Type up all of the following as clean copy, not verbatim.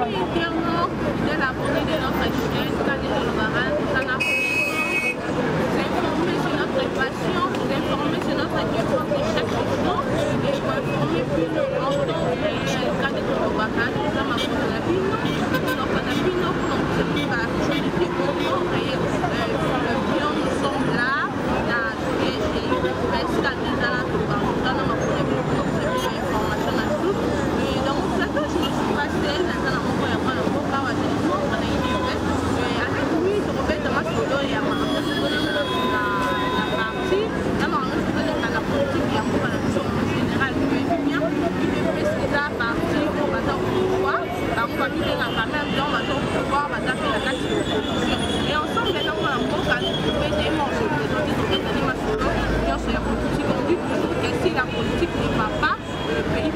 Amis internautes, fidèles abonnés de notre chaîne, Kadi Tolobara, nous en avons vous informer sur notre passion, vous informer sur notre défense de chaque jour et vous informer plus en temps réel. Kadi Tolobara, nous en avons na bino, monoko na bino mpona kopesa ba actualité en temps réel. Bien, nous sommes là na siège ya UDPS kaka ezala toza na makolo na bino mpona kopesa bino information na tout. Et dans mon plateau, je ne suis pas seule, naza na moko ya mwana mboka oyo azali membre na UDPS. Avec lui tokobeta masolo ya makambo nyonso ezoleka na parti, na makambo nyonso ezoleka na politique ya mboka na biso en général. Toyebi bien, UDPS eza parti oyo baza au pouvoir, bango babibengaka même donc baza au pouvoir, baza mpe na kati ya opposition. Et ensemble na mwana mboka tobeta ye moko présente, tobetani masolo nyonso ya politique. On dit toujours que si la politique ne va pas, le pays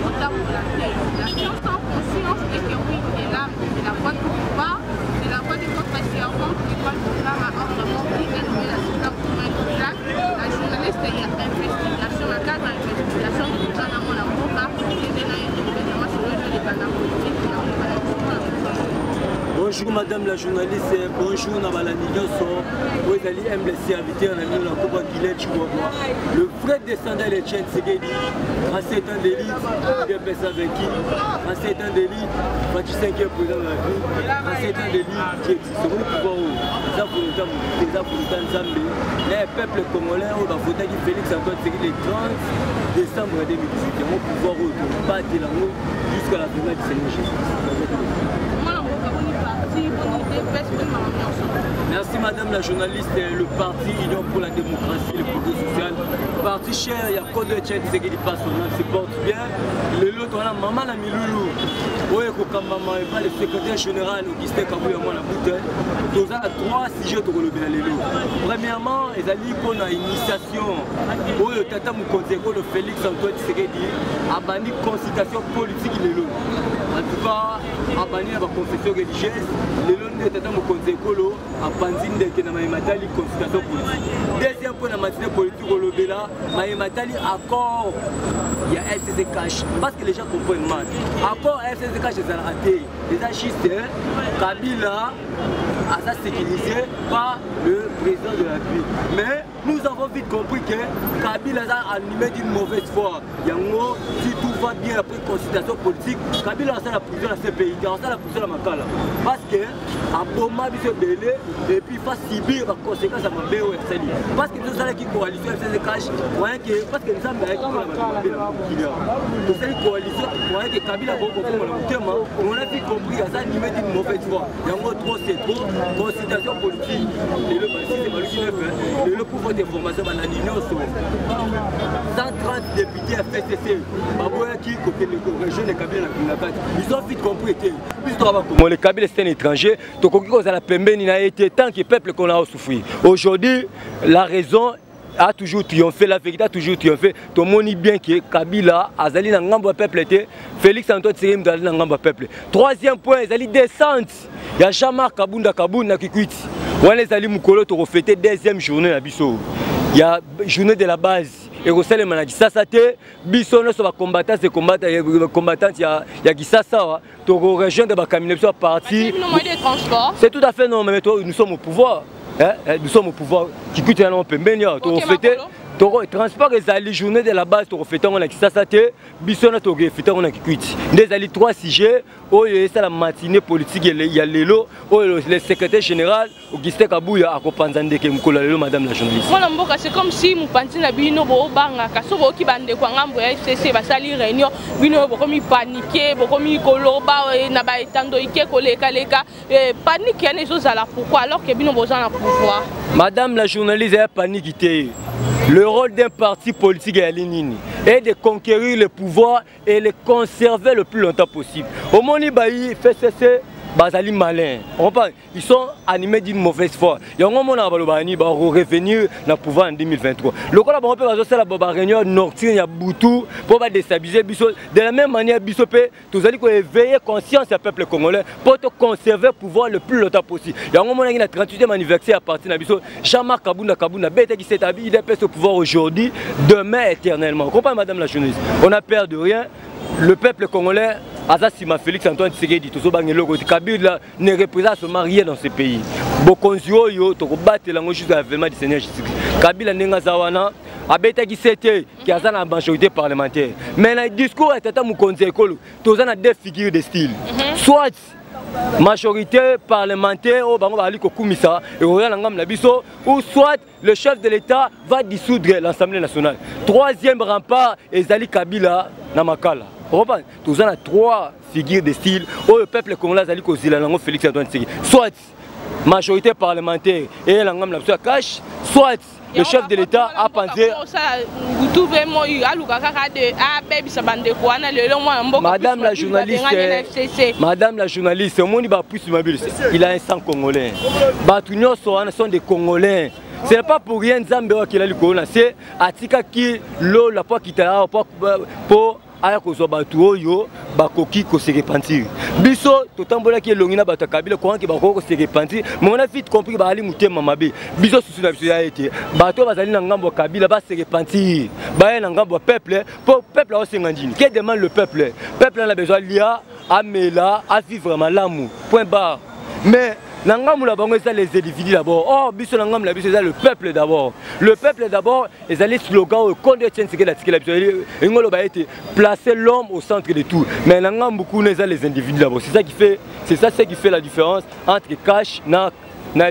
otambola te. La science en conscience est que oui, c'est là, c'est la voie du pouvoir, c'est la voie de votre servante Nicole Bongara, autrement dit elle la superwoman Black, la journaliste ya investigation. Na cadre ya investigation toza na mwana mboka ete na ye tobeta masolo ezoleka na politique ya mboka na biso. Mwana mboka. Bonjour madame la journaliste, bonjour na balandi nyonso oyo ezali humble serviteur na bino na nkombo ya Guylain Chikwabwa, le vrai descendant de Etienne Tshisekedi, 37 ans d'élite, UDPS a vaincu, 37 ans d'élite, Fatshi 5e président de la République, 37 ans d'élite, Dieu existe. Omoni pouvoir oyo eza volonté ya motu te, eza volonté ya Nzambe na ya peuple congolais oyo bavotaki Félix Antoine Tshisekedi le 30 décembre 2018. Yango pouvoir oyo tobatela yango jusqu'à la venue du Seigneur Jésus. Mwana mboka, boni parti, boni UDPS, boni makambo nyonso? Merci madame la journaliste. Le parti Union pour la démocratie et le progrès social, parti cher ya Code Etienne Tshisekedi passe son âme, se porte bien. Lelo towana mama na milulu oyo ekokambama epa le secrétaire général Augustin Kabuya mwana Bute. Toza na trois sujets tokolobela lelo. Premièrement, ezali mpona initiation oyo tata mokonzi ekolo Félix Antoine Tshisekedi abandi consultation politique lelo. En tout cas, abandi na baconfession religieuse. Lelo nde tata mokonzi ekolo apanzi ndeke na maye matali consultation politique. Deuxième point na matinée politique, kolobela maye matali accord ya FCC cash, parce que les gens comprennent mal. Accord ya FCC cash ezalaka te, eza juste Kabila aza sécurisé par le président de la République. Mais nous avons vite compris que Kabila aza animé d'une mauvaise foi. Yango, si tout va bien après consultation politique, Kabila asala prison na CPI, asala prison na Makala, parce que aboma biso ebele et puis fa subir baconséquence ya mabe oyo asali, parce que biso osalaki coalition FCC cash croyant que, parce que Nzambe ayaki mpona bato mabe na mokili awa, tosali coalition croyant que Kabila akoki kofongola motema. On a vite compris aza animé d'une mauvaise foi. Yango trop c'est trop. Consultation politique lelo basisi baluki neuf lelo. Pour votre information, balandi nyonso, 130 députés ya FCC baboyaki kokende korejoindre Kabila na Kingakati. Ils ont vite compris te biso toka bakongole, Kabila c'est un étranger, tokoki kozala pembeni na ye te tant que peuple qu'on a souffrir. Aujourd'hui, la raison a toujours triomphé, la vérité a toujours triomphé. Tomoni bien que Kabila azali na ngambo ya peuple te, Félix Antoine Tshisekedi mutu azali na ngambo ya peuple. Troisième point, ezali descente ya Jean-Marc Kabunda Kabund na Kikwit. Wana ezali mokolo tokofete deuxième journée na biso ya journée de la base, ekosalema na Kisasa te. Biso nyonso bacombattants et combattantes ya Kisasa awa tokorejoindre bakamina biso ya parti. Bino moyen de transport? C'est tout à fait normal, mais toi, nous sommes au pouvoir, hein? Nous sommes au pouvoir. Kikwit wana pembeni awa tokofete toko transport ezali journée de la base, tokofete yango na Kisasa te, biso na tokofete yango na Kikwit. Nde ezali trois sujets oyo esala matinée politique ya lelo oyo le secrétaire général Augustin Kabuya akopanza ndeke mokolo ya lelo, madame la journaliste. Mwana mboka, c'est comme si mopanzi na bino boobangaka so boyoki bandeko ya ngambo ya FCC basali réunion, bino bokomi paniquer, bokomi koloba na baetando ike kolekaleka. Panique yana ezozala pourquoi alors que bino boza na pouvoir? Madame la journaliste, ya panique te. Le rôle d'un parti politique ezali nini? Est de conquérir le pouvoir et le conserver le plus longtemps possible. Omoni bayi FCC bazali malin, on comprend, ils sont animés d'une mauvaise foi. Yango omonaka balobaka nini, bakorevenir na pouvoir en 2023. Lokola bango mpe bazosala baréunion nocturne ya butu mpo badéstabiliser biso, de la même manière biso mpe tozali koéveiller conscience ya peuple congolais mpo toconserver pouvoir le plus longtemps possible. Yango omonaki na 38e anniversaire ya parti na biso, Jean-Marc Kabunda Kabunda betaki cet abi UDPS au pouvoir aujourd'hui, demain, éternellement. Comprends, madame la journaliste, on a peur de rien. Le peuple congolais aza nsima Félix Antoine Tshisekedi, tozobanga eloko te. Kabila ne représente seulement rien dans ce pays. Bokonzi oyo tokobatela yango jusqu'à l'avènement du Seigneur Jésus Christ. Kabila, ndenge aza wana, abetaki sete ki aza na majorité parlementaire, mais na discours ya tata mokonzi ya ekolo, toza na deux figures de style: soit majorité parlementaire oyo bango bazali kokumisa ekoya na ngambo na biso, ou soit le chef de l'État va dissoudre l'Assemblée nationale. Troisième rempart ezali Kabila na Makala. Okopa, toza na trois figures de style oyo peuple congolais azali kozila nango Félix Antoine Tshisekedi: soit majorité parlementaire eya na ngambo na biso ya CACH, soit le chef de l'État a pensé. Ngutu mpe moi aluka kaka de abebisa bandeko wana lelo mwana mboka. Madame la journaliste, madame la journaliste, omoni bapusi mabili, il a un sang congolais. Bato nyonso wana sont des Congolais. Ce n'est pas pour rien Nzambe oyo akela likolo na se atikaki lola mpo akita awa mpo aya kozwa bato oyo bakoki kose repentir. Biso totambolaki elongi na bato ya Kabila koranke bakoki kose repentir, mais on a vite compris bazali motema mabe. Biso susu na biso ya ete bato oyo bazali na ngambo ya Kabila base repentir, baya na ngambo ya peuple. Mpo peuple aosenga nini? Que demande le peuple? Peuple ana besoin alia, amela, avivre malamu, point barre. Mais na ngambo na bango eza les individus d'abord. Or biso, na ngambo na biso, eza le peuple d'abord. Le peuple d'abord ezali slogan oyo Konde Etienne Tshisekedi atikela biso. Elingi oloba ete placer l'homme au centre de tout, mais na ngambo kuna eza les individus d'abord. C'est ça ce qui fait la différence entre CACH na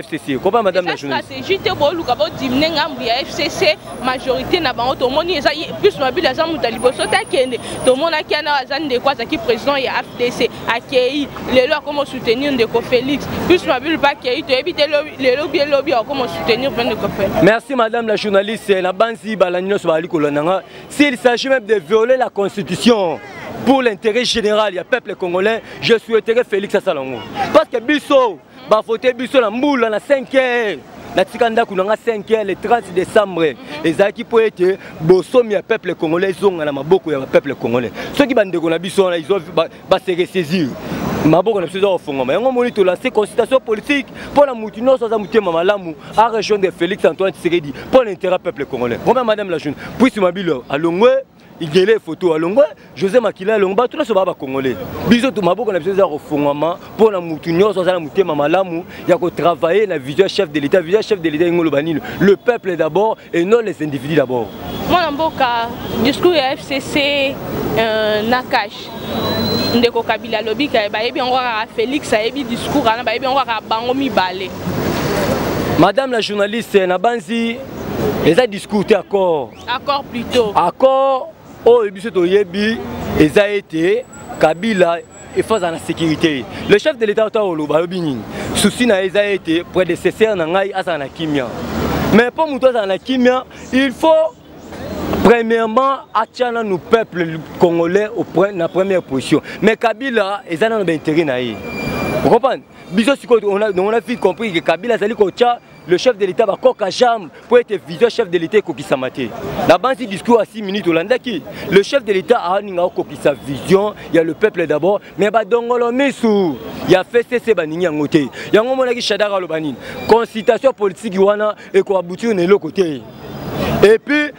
FCC. Comprends, madame la journaliste? Stratégie te, boluka bodimine ngambu ya FCC, majorité na bango. Tomoni eza plus Mabili aza moto ya liboso te akende. Tomonaki ana aza ndeko, azalaki président ya AFDC, akei, lelo akoma soutenir ndeko Félix. Plus Mabili mpe akei, toyebi te lelo bi elobi akoma soutenir mpe ndeko Félix. Merci, madame la journaliste. Na banzi balandi nyonso bazali kolanda nga, s'il s'agit même de violer la constitution pour l'intérêt général ya peuple congolais, je souhaiterais Félix asala yango, parce que biso bavote biso na mbula na 5 heures. Natika ndako na nga 5 heures le 30 décembre, ezalaki mpo ete bosomi ya peuple congolais ezonga na maboko ya bapeuple congolais. Soki bandeko na biso wana base ressaisir, maboko na biso eza kofongama. Yango moni tolance consultation politique mpo na mutu nyonso aza motema malamu arejoindre Félix Antoine Tshisekedi mpo na intérêt peuple congolais. Vraiment, madame la jeune, puisi Mabilo alongwe, Igele photo alongwe, José Makila alongwe, bato nyonso baa bacongolais. Biso to maboko na biso eza kofongwama mpo na mutu nyonso aza na motema malamu ya kotravailler na vision chef de l'État. Vision chef de l'État yango oloba nini? Le peuple d'abord et non les individus d'abord. Mwana mboka, discours ya FCC na CACH, ndeko Kabila alobi ka bayebi yango kaka Félix ayebi discours wana, bayebi yango kaka bango mibale. Madame la journaliste, na banzi eza discours te, accord. Accord plutôt. Accord oyo biso toyebi eza ete Kabila efo azala na sécurité. Le chef de l'État ota oloba, alobi nini? Souci na ye eza ete prédécesseur na ngai azala na kimia. Mais mpo moto azala na kimia, il faut premièrement atia nanu peuple congolais na première position. Mais Kabila eza nano baintérêt na ye, ocomprendre? Biso sikoyo on a vite compris que Kabila azali kotia le chef de l'État bakoka jambe mpo ete vision chef de l'État ekokisama te. Na banzi discours ya 6 minutes olandaki, le chef de l'État aninga okokisa vision ya le peuple d'abord, mais badongolo misu ya FCC baningi yango te. Yango omonaki Shadary aloba nini? Consultation politique wana ekoaboutir na eloko te. Et puis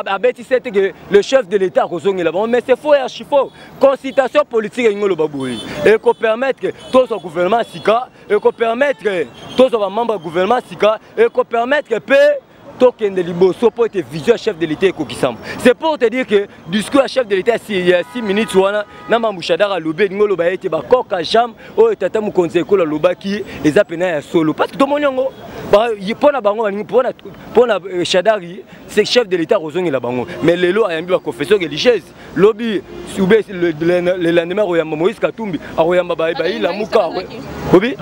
abetisi ete ke le chef de l'État akozongela bango, mais c'est faux et archi faux. Consultation politique elingi oloba boye: ekopermettre tozwa gouvernement sika, ekopermettre tozwa bamembre ya gouvernement sika, ekopermettre mpe tokende liboso mpo ete vision ya chef de l'État ekokisama. C'est pour te dire que discours ya chef de l'État ya 6 minutes wana na mambu Shadary alobi, elingi oloba ete bakoka jambe oyo tata mokonzi ekolo alobaki eza pena ya solo, parce que tomoni yango mpo na bango balingi mpo na Shadary, c'est chef de l'État akozongela bango. Mais lelo ayambi baconfession religieuse, lobi ube le lendemain akoyamba Moïse Katumbi, akoyamba bayilamuka obi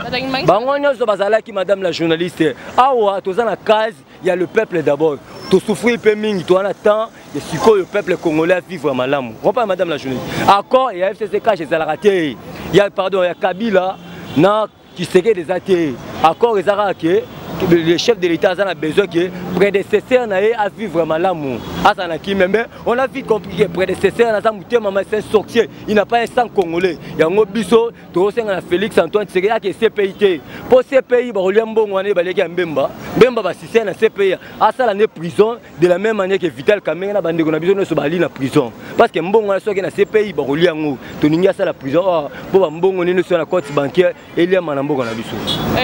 bango nyonso bazalaki. Madame la journaliste, awa toza na case ya le peuple d'abord. Tosouffrir mpe mingi, toza na temps ya sikoyo peuple congolais avivre malamu. Comprends, madame la journaliste? Accord ya FCC CACH ezalaka te, ya, pardon, ya Kabila na Tshisekedi eza te. Accord eza kaka ke Le chef de l'État aza na besoin que prédécesseur na ye avivre malamu, aza na kimia. Mais on a vite compris que prédécesseur aza motema ma, c'est un sorcier, il n'a pas un sang congolais. Yango biso tokosenga na Félix Antoine Tshisekedi ake CPI te, mpo CPI bakolia mbongo wana ebaleki ya Mbemba. Mbemba basise na CPI, asala nde prison de la même manière que Vital Kamerhe na bandeko na biso nyonso bali na prison, parce que mbongo wana soki na CPI bakolia yango. Toningi asala prison mpo bambongo nini nyonso na compte bancaire eliama na mboka na biso.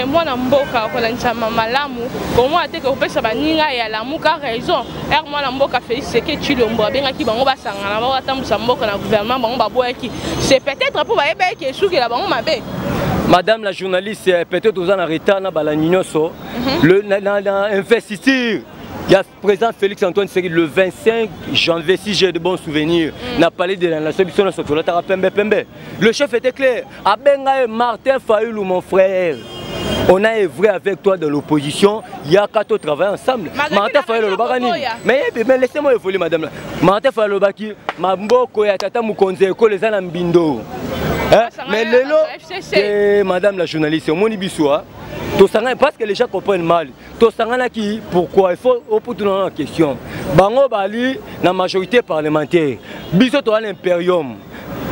Mwana mboka, kolandisama malamu, komona te kopesa baninga ya Lamuka raison. Ere mwana mboka Félix Tshisekedi Tshilombo abengaki bango basangana, bango batambusa mboka na gouvernement, bango baboyaki. C'est peut-être mpo bayebaki esukela bango mabe. Madame la journaliste, peut-être oza na retard na balandi nyonso. Na investiture ya président Félix Antoine Tshisekedi le 25 janvier, si j'ai de bons souvenirs, na Palais de la Nation, biso nyonso tolataka pembe pembe. Le chef était clair. Abenga Martin Fayulu, mon frère, on a œuvré avec toi dans l'opposition, il y a qu'à travailler ensemble. Martin Fayulu alobaka nini? Mais laissez-moi évoluer, madame. Martin Fayulu alobaki, maboko ya tata mokonzi ekolo eza na mbindo. Hein? Mais lelo, eh, madame la journaliste, omoni biso, tosangani parce que les gens comprennent mal. Tosanganaki pourquoi? Il faut oputuna na question. Bango bali na majorité parlementaire. Biso toza na imperium.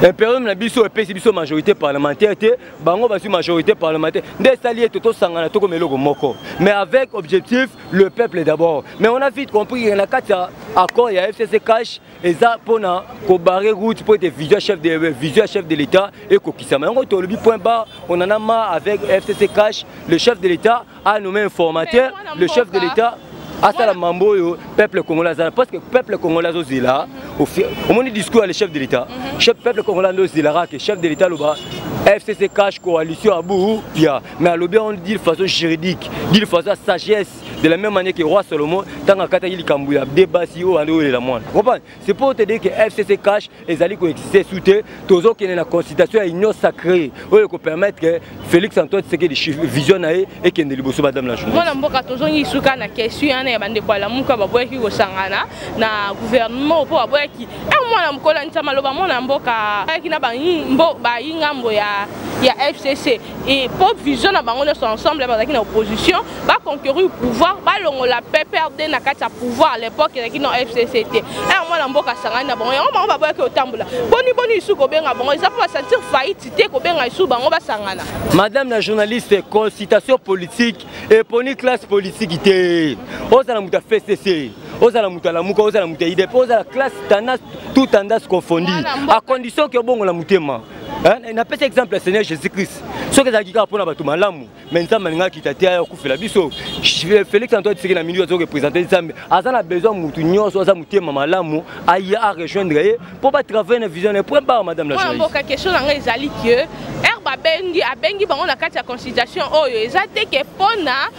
Imperium na biso epesi biso majorité parlementaire te, bango bazwi majorité parlementaire. Nde esali ete tosangana, tokoma eloko moko. Mais avec objectif, le peuple d'abord. Mais on a vite compris que na kati ya accord ya FCC CACH eza mpona kobarrer route mpo ete vision chef de l'État ekokisama. Yango tolobi point barre, on en a marre avec FCC CACH. Le chef de l'État a nommé un formateur, le chef de l'État asala mambo oyo peuple congolais azala, parce que peuple congolais azozela. Omoni discours ya le chef de l'État, chef peuple congolais nde ozelaka ke chef de l'État aloba FCC CACH coalition abu pia. Mais alobi on dit de façon juridique, dit de façon sagesse, de la même manière que roi Salomon ntango akataki likambo ya de basi oyo andi oyolela mwana. Comprendre, c'est pour te dire que FCC CACH ezali koexister su te. Tozokende na consultation ya Union sacrée oyo ekopermettre Félix Antoine Tshisekedi vision na ye ekende liboso, madame la journaliste. Mwana mboka, tozongi suka na question wana ya bandeko ya Lamuka baboyaki kosangana na gouvernement mpo baboyaki e mwana mokolo anisa maloba. Mwana mboka ayaki na bayingambo ya FCC et mpo vision na bango nyonso ensemble bazalaki na opposition, baconquérir pouvoir, balongola PPRD na kati ya pouvoir. À l'époque ezalaki na FCC te. Ere mwana mboka asangani na bango, yango bango baboyaki kotambola. Boni boni lisusu kobenga bango? Eza mpo basentir faillite te kobenga lisusu bango basangana? Madame la journaliste, consultation politique eponi classe politique te. Ozala moto ya FCC, ozala moto ya Lamuka, ozala moto ya IDP, ozala classe tendance, tout tendance confondu, à condition ke obongola motema. Napesi exemple ya Seigneur Jésus Christ. Soki ezalaki kaka mpona bato malamu, mais Nzambe alingaki kita te aya kokufela biso. Félix Antoine Tshisekedi na mingi azoreprésenter Nzambe, aza na besoin mutu nyonso aza motema malamu aya arejoindre ye mpo batravailler na vision na point barre, madame la journaliste. Mboka, question na ngai ezali ke ere babengi, abengi bango na kati ya consultation oyo, eza te ke mpona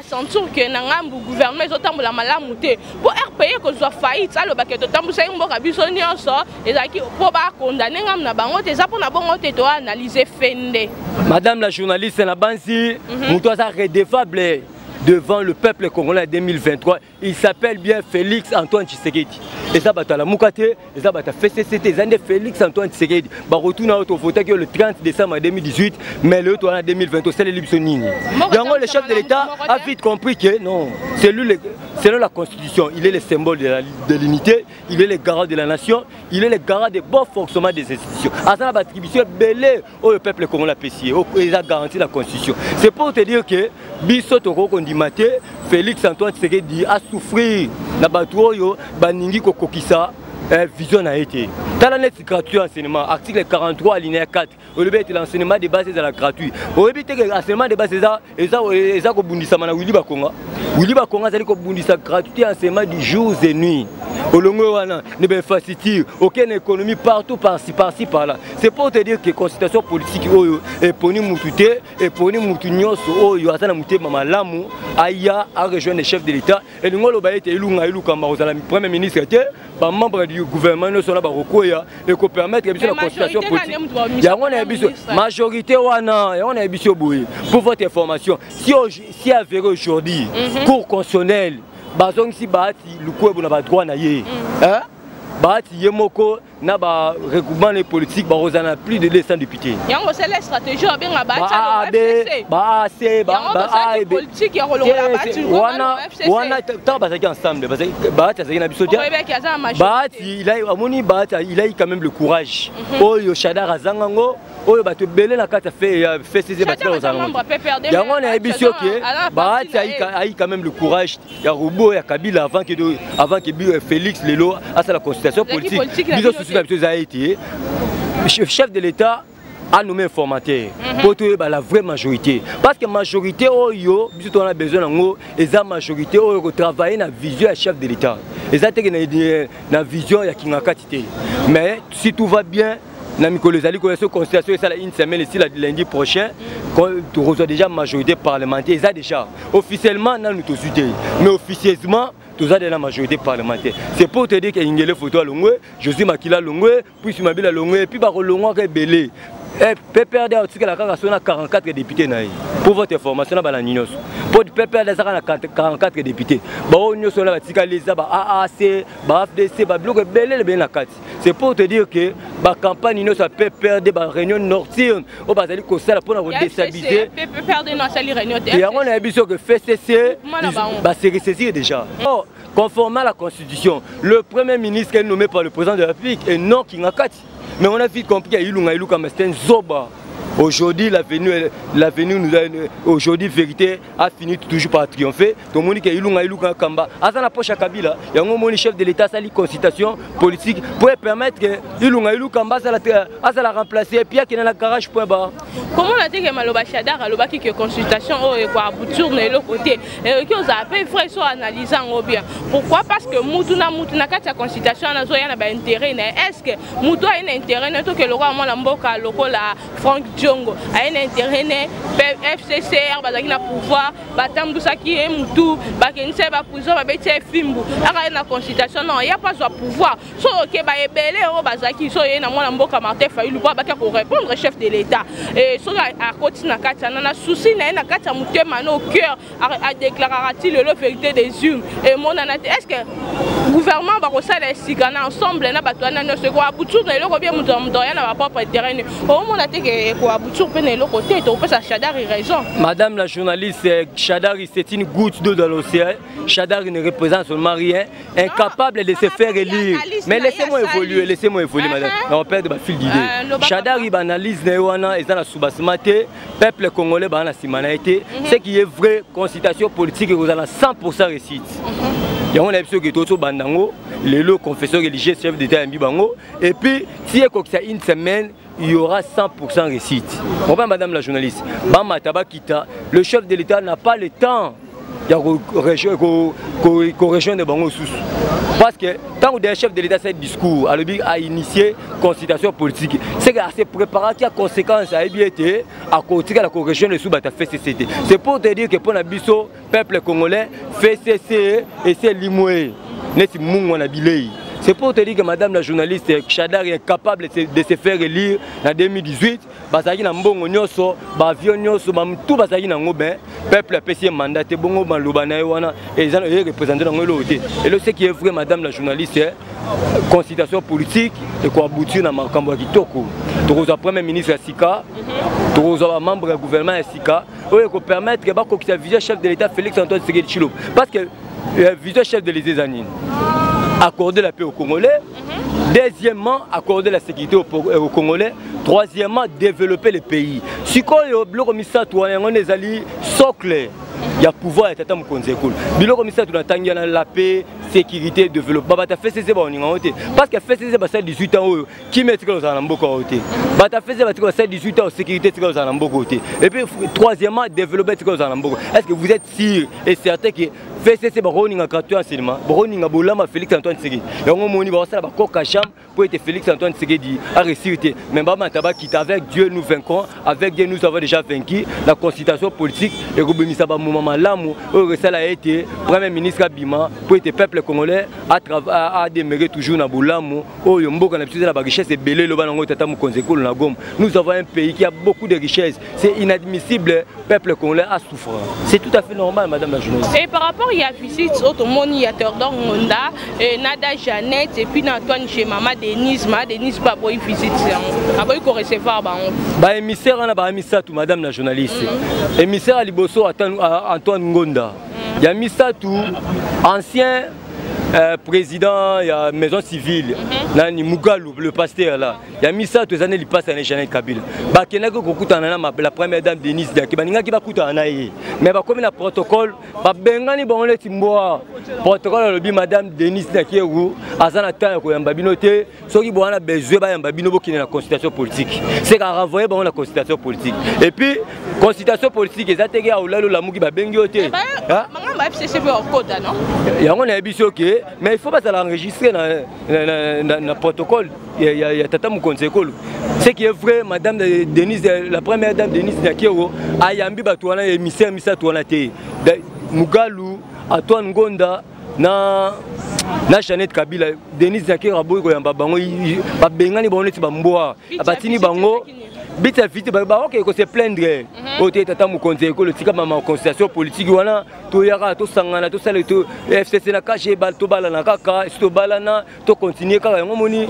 sentir ke na ngambu gouvernement ezotambola malamu te, mpo RPE kozwa faillite, alobaki totambwisaki mboka biso nyonso, ezalaki mpo bakondane ngambu na bango te? Eza mpona bongo te? Toanalyse fende. Madame la journaliste, na banzi moto aza redevable devant le peuple congolais en 2023, il s'appelle bien Félix Antoine Tshisekedi. Eza bato ya Lamuka te, eza bato ya FCC te, eza nde Félix Antoine Tshisekedi. Bakotuna oyo tovotaki yo le 30 décembre 2018, mais lelo towana 2020, tosaleli biso nini? Yango le chef de l'État a vite compris que non, c'est lui, selon la Constitution, il est le symbole de l'unité, il est le garant de la nation, il est le garant des bon fonctionnement des institutions. Aza na baattribution ebele oyo peuple congolais apesi ye, eza garantie la Constitution. C'est pour te dire que biso tokoki kondima te Félix Antoine Tshisekedi asouffrir na bato oyo baningi kokokisa vision na ye te. Tala neti gratuit enseignement, article 43 alinéa 4 olobi ete l'enseignement de base ezala gratuit. Oyebi te ke enseignement de base eza kobundisama na Willy Bakonga? Willy Bakonga azali kobundisa gratuité enseignement du jour et nuit. Olongo wana ne bainfrastructure, okende économie, partout, par-ci par-ci par-là. C'est pour te dire que consultation politique oyo eponi mutu te, eponi mutu nyonso oyo aza na motema malamu aya arejoindre chef de l'État. Elingi oloba ete Ilunga Ilukamba kozala premier ministre te, bamembre du gouvernement nyonso wana bakokwea. Ekopermettre biso na consultation politique yango na biso majorité wana. Yango na biso boye, pour votre information, si avéré aujourd'hui, Cour constitutionnelle bazongisi Bahati Lukwebo na badroit na ye. Bahati ye moko na ba regroupement les politiques bakozala na plus de 200 députés. Yango c'est la stratégie abenga Bahati ba AB, ba AC, ba A et B. Politique ya kolongola Bahati wana wana tant bazalaki ensemble, bazalaki Bahati azalaki na biso te. Bahati il a amoni Bahati il a eu quand même le courage. Oyo Shadary azanga ngo, oyo bato ebele na kati ya FCC batikala kozala yango. Nayebi biso ke Bahati a eu quand même le courage ya robo ya Kabila avant que Félix lelo asala consultation politique. Biso susu na biso eza ete chef de l'État a nommé informateur po toyeba la vraie majorité, parce que majorité oyo biso towana besoin nango eza majorité oyo kotravailler na vision ya chef de l'État, eza teke na vision ya Kingakati te. Mais si tout va bien, na mikolo ezali koya, so consultation esala une semaine, esila lundi prochain, tokozwa déjà majorité parlementaire. Eza déjà officiellement nanu tozwi te, mais officieusement toza de la majorité parlementaire. C'est pour te dire que Ingele Photo alongwe, Josué Makila alongwe, puis Mabila alongwe, et puis bakolongwaka ebele. PPRD aotikala kaka so na 44 député na ye. Pour votre information, na balandi nyonso, po PPRD azaka na 44 député, bao nyonso na batikali eza ba AAC, ba AFDC, babiloko ebele ebele na kati. C'est pour te dire que bacampagne nyonso ya PPRD, baréunion nocturne oyo bazali kosala mpona kodéstabiliser yango, nayebi so ke FCC base ressaisir déjà. Or, conformément à la Constitution, le Premier ministre est nommé par le président de la République et non Kingakati. Mais on a vite compris qu'il y a Ilunga Ilunkamba, c'est un zoba. Aujourd'hui, l'avenir nous a, aujourd'hui, vérité a fini toujours par triompher. Tout le monde qui Ilunga Ilunkamba, aza na poche ya Kabila, il y a un chef de l'État, ça consultation politique pour permettre que Ilunga Ilunkamba a la remplacer et puis il y a dans la garage, point barre. Comment la teke maloba Shadary alobaki ke consultation oyo ekoaboutir na eloko te, ekoki ozala mpe vrai so analyse yango bien. Pourquoi? Parce que mutu na mutu na kati ya consultation wana azoya na baintérêt na ye. Est ce que mutu aye na intérêt na ye? Toke lokola mwana mboka lokola Frank Diongo aye na intérêt ne FCCR, bazalaki na pouvoir, batambusaki ye mutu, bakendisi ye baprison, babeti ye fimbu, aka ye na consultation non ya mpo azwa pouvoir. So oke baebele oyo bazalaki so ye na mwana mboka Martin Fayulu mpo abaki korépondre chef de l'État, soki akoti na kati wana na souci na ye na kati ya motema na au cœur, adéclaraka ti lelo vérité des urnes emonana te. Est ce que gouvernement bakosala esika na ensemble na bato wana nyonso ekoaboutir na eloko? Bien, moto na moto aya na bapropre terrain, omona te ke ekoaboutir mpe na eloko te. Tokopesa Shadary raison. Madame la journaliste, Shadary, c'est une goutte d'eau dans l'océan. Shadary ne représente seulement rien, incapable de se faire élire. Mais laissez-moi évoluer, laissez-moi évoluer, madame. On perd ma fil d'idée. Shadary, analyse na ye wana eza na soubassement te, peuple congolais baa na nsima na ye te. Ce qui est vrai, consultation politique ekozala 100 réussite. Yango na biso ke tozobanda yango lelo, confession religieuse, chef d'État yambi bango, et puis ti ekokisa une semaine, il y aura 100% réussite. Comprends, madame la journaliste? Bamata bakita, le chef de l'État n'a pas le temps ya korejoindre bango susu, parce que ntango der chef de l'État asali discours, alobi ainitié consultation politique, c'est que ase préparaki ya conséquence, ayebi ete akotikala korejoindre su bato ya FCC te. C'est pour te dire que mpo na biso peuple congolais, FCC esi elimwe neti mungwa na bilei. C'est pour te dire que, madame la journaliste, Shadary est capable de se faire élire en 2018. Bazalaki na mbongo nyonso, baavion nyonso, bamutu bazalaki nango, ben peuple apesi ye mandat te. Bongo maloba na ye wana eza représente nango eloko te. Elo ce qui est vrai, madame la journaliste, consultation politique ekoaboutir na makambo ya kitoko. Tokozwa Premier ministre ya sika, tokozwa bamembre ya gouvernement ya sika oyo ekopermettre bakokisa vision chef de l'État Félix Antoine Tshisekedi Tshilombo, parce que vision chef de l'État eza nini? Accorder la paix aux Congolais. Deuxièmement, accorder la sécurité aux Congolais. Troisièmement, développer le pays. Sikoyo biloko misato wana, yango nde ezali socle ya pouvoir ya tata mokonzi ekolo. Biloko misato na ntangi wana, la paix, sécurité, développement, bato ya FCC baoninga yango te, parce que FCC basali 18 ans oyo, kimia etikala kozala na mboka oyo te. Bato ya FCC batika basali 18 ans, sécurité etikala kozala na mboka oyo te, et puis troisièmement, développer etikala kozala na mboka. Est ce que vous êtes sûr et certain que FCC bakoninga gratuit enseignement, bakoninga bolama Félix Antoine Tshisekedi? Yango moni bakosala bakoka chambre mpo ete Félix Antoine Tshisekedi aréussir te, mais bamata. Bamata bakita. Avec Dieu nous vaincrons, avec Dieu nous avons déjà vaincu. La consultation politique ekobimisa bamoma malamu oyo ekosala ete premier ministre abima mpo ete peuple congolais ademeurer toujours na bolamu. Oyo mboka na biso eza na barichesse ebele. Eloba nango tata mokonzi ekolo na Goma, nous avons un pays qui a beaucoup de richesses. C'est inadmissible peuple congolais a souffre. C'est tout à fait normal, madame la journaliste. Et par rapport ya visite oyo tomoni ya Théodore Ngonda, Nada Jeannette et puis na Antoine chez mama Denise, mama Denise mpe aboyi visite yango, aboyi korecevoir bango. Baémissaire wana baya misato, madame la journaliste. Émissaire ya liboso, Antoine Ngonda. Ya misato, ancien président ya maison civile, nani, Mugalu, le pasteur là. Ya misato eza nde lipasa na Jeannette Kabila. Bakendaki kokutana na la première dame Denise Diaki. Balingaki bakutana na ye, mais bakomi na protocole, babengani bango neti mbwa. Protocole alobi: "Madame Denise Nyakeru aza na temps ya koyamba bino te. Soki bowana besoin bayamba bino, bokende na consultation politique." C'est ka renvoyer bango na consultation politique. Et puis consultation politique eza teke ya olali olamuki babengi yo te. Yango nayebi so ke, mais il faut bazala enregistré na protocole ya tata mokonzi ekolo. Ce qui est vrai, madame Denise, la première dame Denise Nyakeru ayambi bato wana, émissaire misato wana te: Mugalu, Antoine Ngonda na Jeannette Kabila. Denise Nyakeru aboyi koyamba bango, babengani bango neti bambwa, batini bango biti ya vite. Baoke kose plaindre oyo te. Tata mokonzi ekolo, tika mama consultation politique wana, toyaka tosangana, tosala FCC na CACH, tobalana kaka. Esi tobalana, tocontinue kaka. Yango moni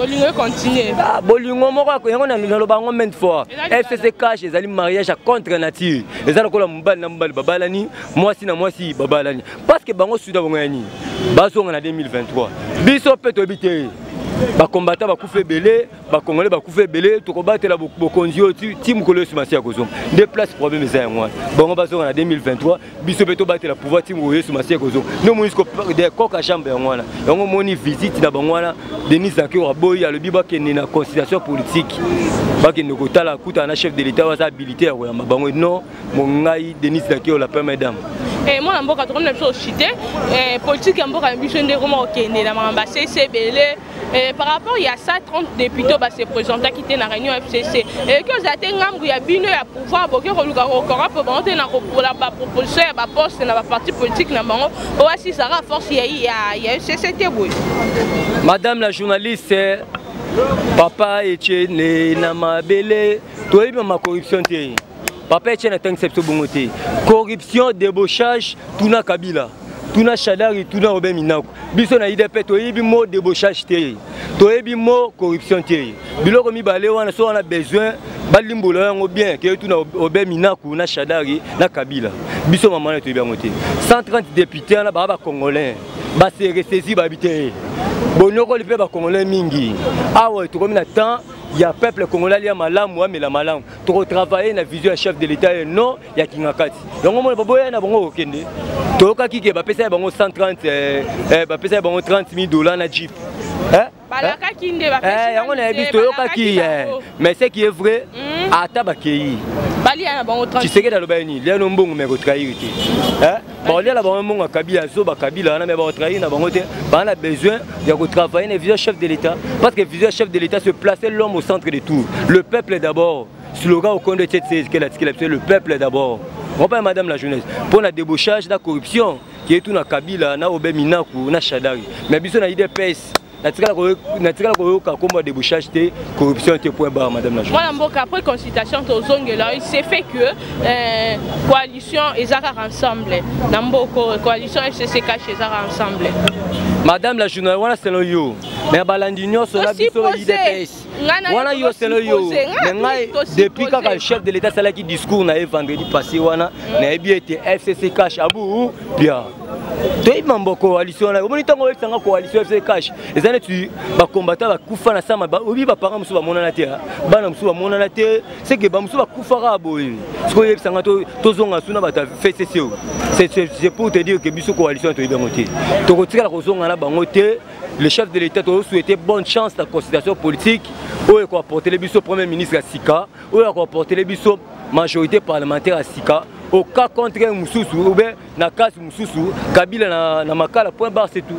bolingo moko yango naloba yango maintes fois: FCC CACH ezali mariage ya contre nature. Eza lokola mobali na mobali babalani, mwasi na mwasi babalani, parce que bango suda bango ya nini? Bazonga na 2023. Biso mpe toyebi te. Bakombata bakufa ebele, bakongolais bakufa ebele. Tokobatela bokonzi oyo ti mokolo Yesu Masiya kozonga. Nde place problème eza yango wana. Bango bazonga na 2023, biso mpe tobatela pouvoir ti mokolo Yesu Masiya kozonga. Nde omoni koka chambre yango wana. Yango omoni visite na bango wana, Denise Nyakeru aboyi, alobi bakende na consultation politique, bakende kotala, kutana na chef de l'État oyo aza habilité ya koyamba bango. Non, mongai Denise Nyakeru, la première dame. Mwana mboka, tokomi na biso ochite politique ya mboka na biso nde koma kokende na makambo asese ebele. Par rapport ya 130 députés base présentaki te na réunion FCC, eleki ozala te ngambu ya bino ya pouvoir boke koluka kocorrompre bango te na kopola baproposition ya baposte na baparti politique na bango po basisaka force ya FCC te boye? Madame la journaliste, papa Etienne na mabele, toyebi mama corruption te. Papa Etienne atangisa biso bongo te. Corruption, débauchage, tuna Kabila, tuna Shadari, tuna Robert Minaku. Biso na UDPS toyebi mo débauchage te, toyebi mo corruption te. Biloko mibale wana, so wana besoin balimbola yango bien, ke tuna Robert Minaku na Shadari na Kabila. Biso mama wana toyebi yango te. 130 député wana baa bacongolais, base ressaisi, babi te bonyokoli mpe bacongolais mingi. Awa tokomi na temps ya peuple congolais alia malamu, amela malamu. Tokotravaille na vision ya chef de l'État et non ya Kingakati. Yango mona baboya na bango kokende. Toyokaki ke bapesa bango 130, bapesa bango 30 000 $ na jeep. Balakaki nde. Yango nayebi, toyokaki. Mais ce qui est vrai, ata bakei, balia na bango. Tshisekedi aloba nini? Lia no mbongo, me kotrahir te. Baolia na bango mbongo ya Kabila, azoba Kabila wana, me bakotrahir na bango te. Baa na besoin ya kotravailler na vision chef de l'État, parce que vision chef de l'État, c'est placer l'homme au centre de tout. Le peuple d'abord, slogan okondo etie atikela biso: le peuple d'abord. Opa, madame la jeunesse, mpo na débauchage na corruption, ke tuna Kabila na Obe Minaku na Shadari. Mais biso na UDPS, natikala koyoka nkombo ya débauchage te, corruption te, point barre, madame la. Mwana mboka, après consultation tozongela, il s'est fait que coalition eza kaka ensemble na mboko, coalition FCC CACH eza kaka ensemble. Madame la journaliste, wana selon yo, mais balandi nyonso na biso UDPS wana, yo selon yo. Mais ngai, depuis kaka chef de l'État asalaki discours na ye vendredi passé wana, nayebi ete FCC CACH abu pia. Toyebi mambo coalition wana. Omoni, ntango oyebisanga coalition FC CACH eza neti bakombata bakufa na sama. Oyebi, baparent mosusu bamonana te, bana mosusu bamonana te, seke bamosusu bakufaka boye. Soki oyebisanga tozonga suna bato ya FCC oyo, c'est pour te dire que biso coalition toyebi yango te, tokotikala kozonga na bango te. Le chef de l'État, tozosouhaite bonne chance na consultation politique oyo ekoapportele biso premier ministre ya sika, oyo akoapportele biso majorité parlementaire ya sika. Au cas contraire mosusu ou bien na kasi mosusu, Kabila na Makala, point barre, c'est tout.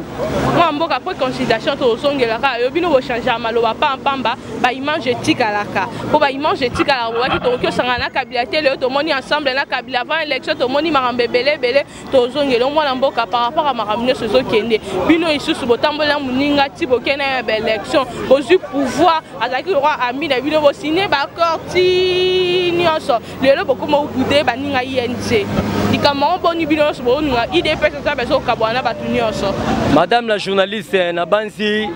Mwa mboka, après consultation tozongelaka yo. Bino bochangeaka maloba pampamba, baimage etikalaka, mpo baimage etikalaka. Bobaki tokoki osangana na Kabila te, lelo tomoni ensemble na Kabila. Avant élection tomoni makambo ebele ebele. Tozongela mwana mboka par rapport a makambo nyonso ezokende. Bino lisusu botambolela moninga ti bokende ya baélection, bozwi pouvoir, azalaki lokwa ami na bino, bosigne baaccord ti nyonso. Lelo bokoma obude baninga UNC. Likambo yango boni bino nyonso boninga UDPS eza bazokabwana na bato nyonso? Madame la journaliste, na banzi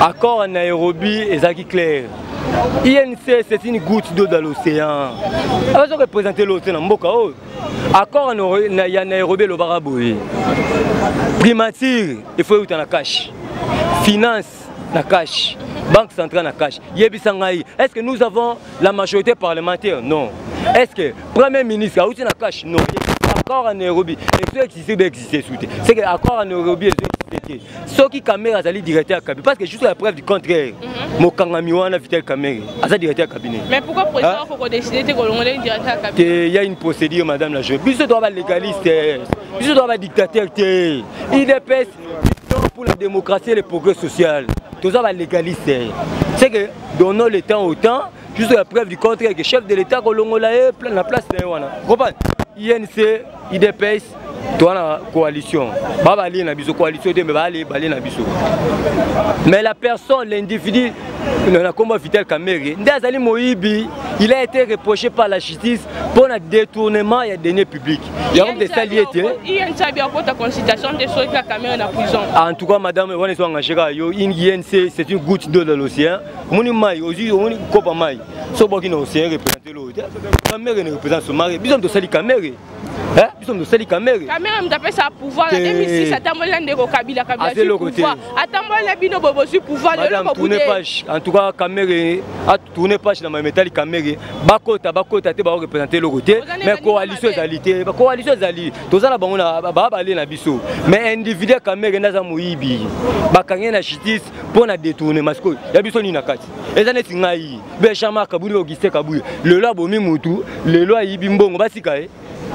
accord ya Nairobi ezalaki clair. UNC, c'est une goutte d'eau dans l'océan. Azo représenter l'autre na mboka oyo. Accord ya Nairobi elobaka boye: primature, il faut euta na CACH, finance na CACH, banque centrale na CACH. Yebisa ngai, est ce que nous avons la majorité parlementaire? Non. Est ce que premier ministre auti na CACH? Non. Accord ya Nairobi ezo existe be existe su te. C'est que accord ya Nairobi ezo existe te soki Kamerhe azali directeur ya cabinet, parce que jusqu'à la preuve du contraire, mokangami wana Vital Kamerhe aza directeur ya cabinet. Mais pourquoi président koko décider te kolongola directeur ya cabinet? Te, y a une procédure, madame la jeune. Biso toza balégaliste, biso toza badictateur te. UDPS, pour la démocratie et le progrès social, toza balégaliste. C'est que donnons le temps au temps jusqu'à la preuve du contraire que chef de l'État kolongola ye na place na ye wana. Comprendre, UNC, UDPS, toza na coalition, ba balie na biso coalition te, mais balie balie na biso. Mais la personne, l'individu na kombo Vital Kamerhe nde azali moyibi. Il a été reproché par la justice mpo na détournement ya deniers publics. Yango mpe esali ete UNC abi akota consultation te soki Kamerhe na prison. En tout cas, madame, wana ezo engagé kaka yo. UNC, c'est une goutte d'eau dans l'océan. Omoni mai, ozwi, omoni kopa mai, so obwaki na océan, représente lo te. Kamerhe ne représente somare. Biso tosali Kamerhe, biso tosali Kamerhe. Kamerhe moto apesa pouvoir na 2006, atambolela ndeko Kabila. Kabila azwi pouvoir, atambolela bino boye, bozwi pouvoir lelo. Boboude page. En tout cas, Kamerhe atourne page na mametali. Kamerhe bakota, bakota te, bakoreprésente eloko te. Mais coalition ezali te, coalition ezali, toza na bango baa balie na biso. Mais individu Kamerhe nde aza moyibi, bakangi na justice mpo na détournement. Sikoyo ya biso nini na kati? Eza neti ngai be Jean-Marc Kabund, Augustin Kabuya, lelo abomi mutu, lelo ayibi mbongo, basika ye.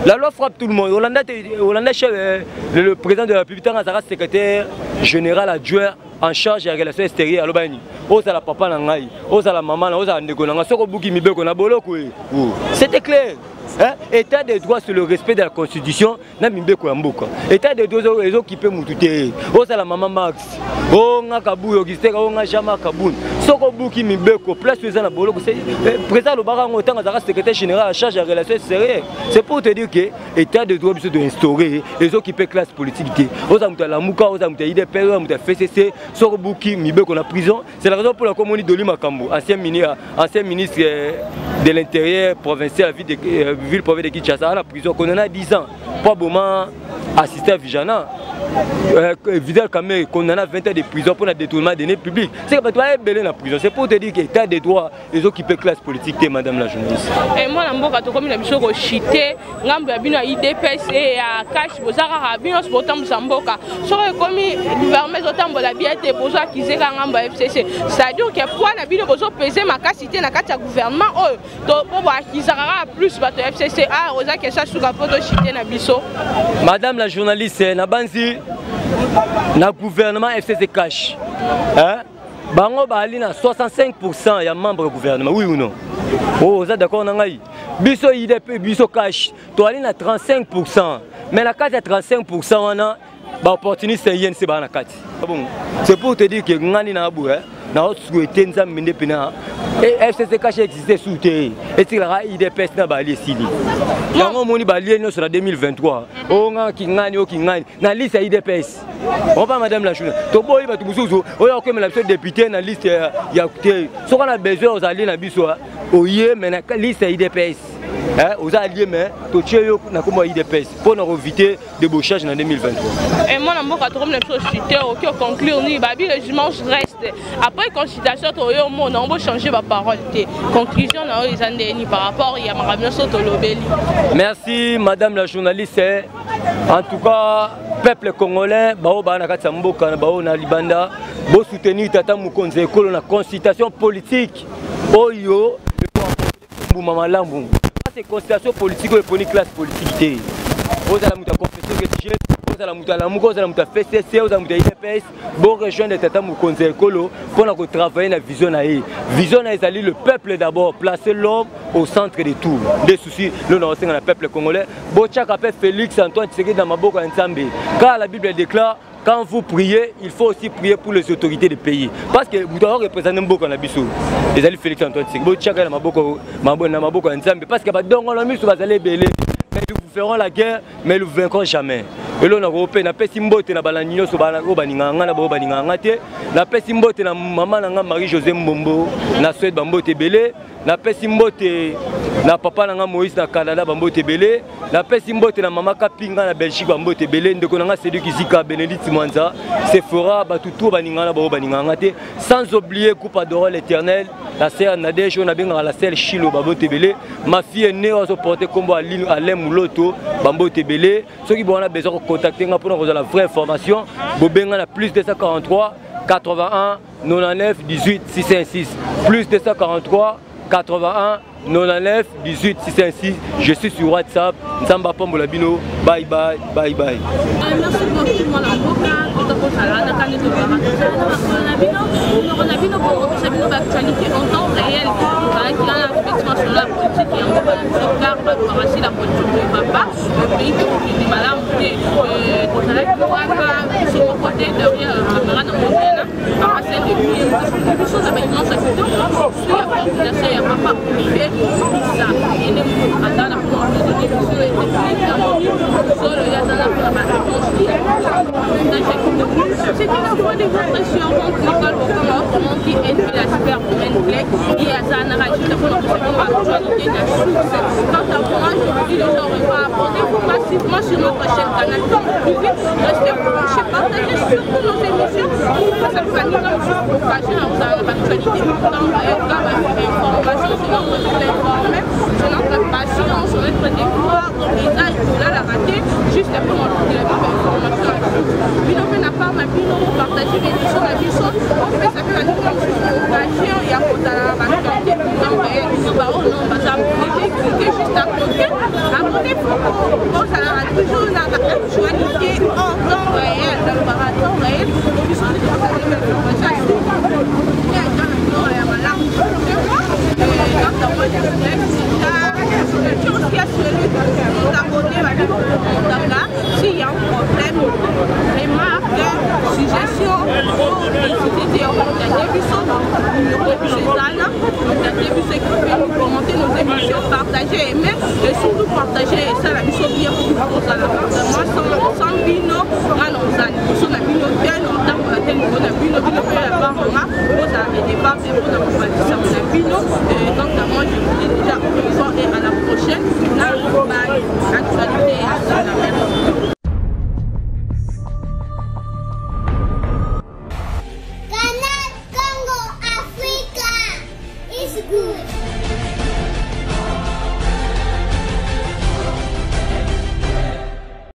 La loi frappe tout le monde. Olanda, Olanda chef, le président de la République, ntango azalaka secrétaire général adjoint en charge ya relation extérieure, aloba nini? Ozala papa na ngai, ozala mama na, ozala ndeko na ngai, soki obuki mibeko, na boloko. C'était clair, hein? État de droit, c'est le respect de la constitution na mibeko ya mboka. État de droit ezokipe mutu te. Ozala mama Max, onga Kabuya Augustin, onga Jean-Marc Kabund, soki obuki mibeko, place oyo eza na boloko. Président alobaka yango ntango azalaka secrétaire général en charge ya relation extérieure. C'est pour te dire que état de droit biso toinstauré ezokipe classe politique te. Oza moto ya Lamuka, oza moto ya UDPS, oza moto ya FCC, soki obuki mibeko, na prison. C'est la raison pour laquelle omoni Doli Makambo, ancien ministre de l'Intérieur provincial, ville province de Kinshasa, na prison, condamné à 10 ans po aboma assisté Vijana. Vital Kamerhe condamné à 20 ans de prison pour le détournement des deniers publics. C'est que bato ebele na prison. C'est pour te dire que état de droit ezokipe classe politique te, madame la journaliste. Mwana mboka, tokomi na biso koshite ngambo ya bino ya UDPS e ya CACH. Boza kaka bino nyonso botambwisa mboka. Soki ekomi gouvernement ezotambola bien te, bozo accuser kaka ngambo ya FCC. C'est-à-dire que poids na bino bozopese makasi te na kati ya gouvernement oyo, po boakizaka kaka plus bato ya FCC. Ah, oza question suka mpo toshite na biso. Madame la journaliste, na banzi na gouvernement FCC CACH, hein? Bango baali na 65 ya membre ya gouvernement, oui ou non? Oh, oza d'accord na ngai? Biso UDP, biso CACH, toali na 35. Mais na kati ya 35 wana, baopportuniste ya UNC baa na kati. Bon, c'est pour te dire que ngani na boye naosouhaite Nzambe nde mpena FCC CACH existe su te, etikalaka UDPS na balie esili. Yango omoni balie nyonso na 2023, onga kingani, okingani na liste ya UDPS opa. Madame la journée, toboyi bato mosusu oyo akomela biso député na liste ya te. Soki na besoin ozali na biso, oye, mais na liste ya UDPS oza allié, mais totie yo na kombo ya UDPS mpo na koéviter débauchage na 2023. Mwana mboka, tokomi na biso chute. Oki oconclure nini? Babi le dimanche reste après consultation, toyo omona on bochange baparole te. Conclusion na oyo eza ndeni par rapport ya makambo nyonso tolobeli? Merci, madame la journaliste. En tout cas, peuple congolais, bao baa na kati ya mboka na bao na libanda, bosoutenir tata mokonzi ekolo na consultation politique oyo mbuma malamu. Parce consultation politique oyo eponi classe politique te. Ozala moto ya confession religieuse. Ozala moto ya Lamuka, ozala moto ya FCC, ozala moto ya UDPS, borejoindre tata mokonzi ya ekolo mpo na kotravaille na vision na ye. Vision na ye ezali le peuple d'abord, placer l'homme au centre de tout. Nde souci lelo na kosenga na peuple congolais, botiaka mpe Félix Antoine Tshisekedi na maboko ya Nzambe, car la Bible déclare: quand vous priez, il faut aussi prier pour les autorités du pays, parce que moto akoreprésente mboka na biso ezali Félix Antoine Tshisekedi. Botiaka na maboko ya Nzambe, parce que badongolo miso bazali ebele, mais nous vous ferons la guerre, mais nous vaincrons jamais. Elo na mpe napesi mbote na balandi nyonso oyo balingaka nga na baoyo balingaka nga te. Napesi mbote na mama na nga Marie José Mbombo na Suède, bambote ebele. Napesi mbote na papa na nga Moïse na Canada, bambote ebele. Napesi mbote na mama Kapinga na Belgique, bambote ebele. Ndeko na nga Cédric Zika, Bénédicte Mwanza, Sephora, bato tu balingaka na baoyo balingaka nga te, sans oublier groupe Adorant l'Éternel, la sœur Nadège oyo nabengaka la sœur Chilo, bambote ebele. Ma fille aînée oyo azoporte nkombo Alain Muloto, bambote ebele. Soki bona besoin kocontacte nga mpona kozala vraie information, bobenga na plus 243 81 99 18 606, plus 243 81 99 18 606. Je suis sur WhatsApp. Nzambe apambola bino. Bye bye, bye bye. Merci beaucoup, mwana mboka. Tokozala na kani, tolobaka tozala na makolo na bino, monoko na bino, bokopesa bino baactualité en temps réel. Tozalaki wana effectivement sur la politique ya mboka na biso, car balobaka si la politique ne va pas, le pays tokokende malamu te. Tozalaki wana biso moko te, derrière caméra na moniana papa sel de biso na baimage ya kitoko su ya coordination ya papa Olivier Bisa ene aza na mpona kodone biso na technique namoni solo ye aza na mpona baimage ya kitoko. C'était la voix de votre servante Nicole Bokama, autrement dit NP, la super woman clé. Ye aza na rajouta mpona kopesa bino baactualité na source. Quant à moi, je vous dis déjà au revoir. Abonnez-vous massivement sur notre chaîne Canal TV. Restez branchés, partagez surtout nos émissions pour que ça baninga mosusu occasion ya kozala na baactualité en temps réel, car information, c'est notre informer, c'est notre passion, c'est notre devoir. Donc eza kolalaka te, juste mpona olukela biso information ya source. Bino mpe na part na bino, bopartage émission na biso, opesa mpe baninga mosusu occasion ya kozala na baactualité en temps réel. Baoyo non baza abonné te, cliquez juste à côté, abonnez-vous, ozalaka toujours na baactualité en temps réel. Nalobaka temps réel, biso nde tozali information ya source ya malamu. Quant à moi, je vous laisse, car je aussi à celui qui nous abonner, s'il y a un problème, remarque, suggestion, n'hésitez te contacter biso. Numéro biso ezala, contacter biso, écrivez nous, commentez nos émissions, partagez, aimez et surtout partagez. Esala biso bien pour kozala vraiment sans bino nga na ozala liboso.